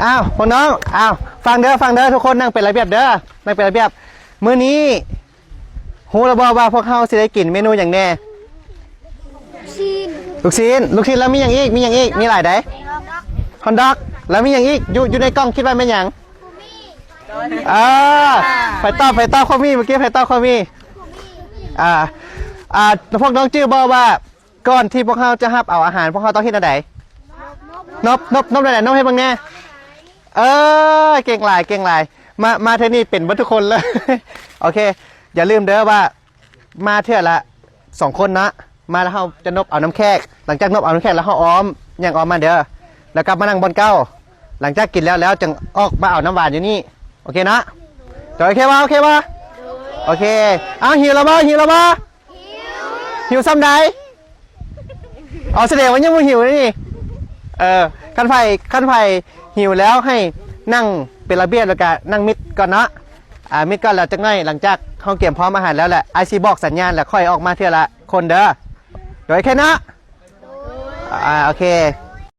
ອ້າວ ພວກນ້ອງ ອ້າວ ຟັງເດີ ຟັງເດີ ທຸກຄົນນັ່ງເປັນລະບຽບເດີ ນັ່ງເປັນລະບຽບ. ມື້ນີ້ຮູ້ແລ້ວບໍ່ວ່າພວກເຮົາຊິໄດ້ກິນເມນູຫຍັງແດ່? ລູກຊີ້ນ ລູກຊີ້ນ ແລ້ວມີຫຍັງອີກ? ມີຫຍັງອີກ? ມີຫຼາຍໃດ໋. ຮອດດອກ ແລ້ວມີຫຍັງອີກ? ຢູ່ ຢູ່ໃນກ່ອງຄິດວ່າແມ່ນຫຍັງ? ເອີ ໃຜຕອບ ໃຜຕອບຄວາມມີ? ເມື່ອກີ້ໃຜຕອບຄວາມມີ? ອ່າ ອ່າ ພວກນ້ອງຈື່ບໍ່ວ່າ ກ່ອນທີ່ພວກເຮົາຈະຮັບເອົາອາຫານ ພວກເຮົາຕ້ອງເຮັດແນວໃດ? ນົບ ນົບ ນົບແນວໃດ? ນົບໃຫ້ເບິ່ງແດ່. ເອີ ເກັ່ງຫຼາຍ ເກັ່ງຫຼາຍ. ມາ ມາເທື່ອນີ້ເປັນເບິດທຸກຄົນເລີຍ. ໂອເຄ ຢ່າລືມເດີວ່າມາເທື່ອລະສອງຄົນເນາະ. ມາແລ້ວເຮົາຈະນົບເອົານ້ຳແຂກ. ຫຼັງຈາກນົບເອົານ້ຳແຂກແລ້ວເຮົາອ້ອມ ຍ່າງອ້ອມມາເດີ ແລ້ວກັບມານັ່ງບ່ອນເກົ່າ. ຫຼັງຈາກກິນແລ້ວ ແລ້ວຈຶ່ງອອກມາເອົານ້ຳຫວານຢູ່ນີ້. ໂອເຄເນາະ? ໂດຍ ໂອເຄບໍ່? ໂອເຄບໍ່? ໂອເຄ. ອ້າວ ຫິວແລ້ວບໍ່? ຫິວແລ້ວບໍ່? ຫິວສ່ຳໃດ? ອໍ ສະແດງວ່າຍັງບໍ່ຫິວນີ້. ເອີ ຄັນໃຜ ຄັນໃຜຫິວແລ້ວໃຫ້ນັ່ງເປັນລະບຽບ ແລ້ວກະນັ່ງມິດກ່ອນເນາະ. ອ່າ ມິດກ່ອນ ແລ້ວຈັກໜ້ອຍຫຼັງຈາກເຮົາກຽມພ້ອມອາຫານແລ້ວແຫຼະ ອ້າຍຊິບອກສັນຍານ ແລ້ວຄ່ອຍອອກມາເທື່ອລະຄົນເດີ. ໂດຍ ໂອເຄເນາະ? ອ່າ ໂອເຄ.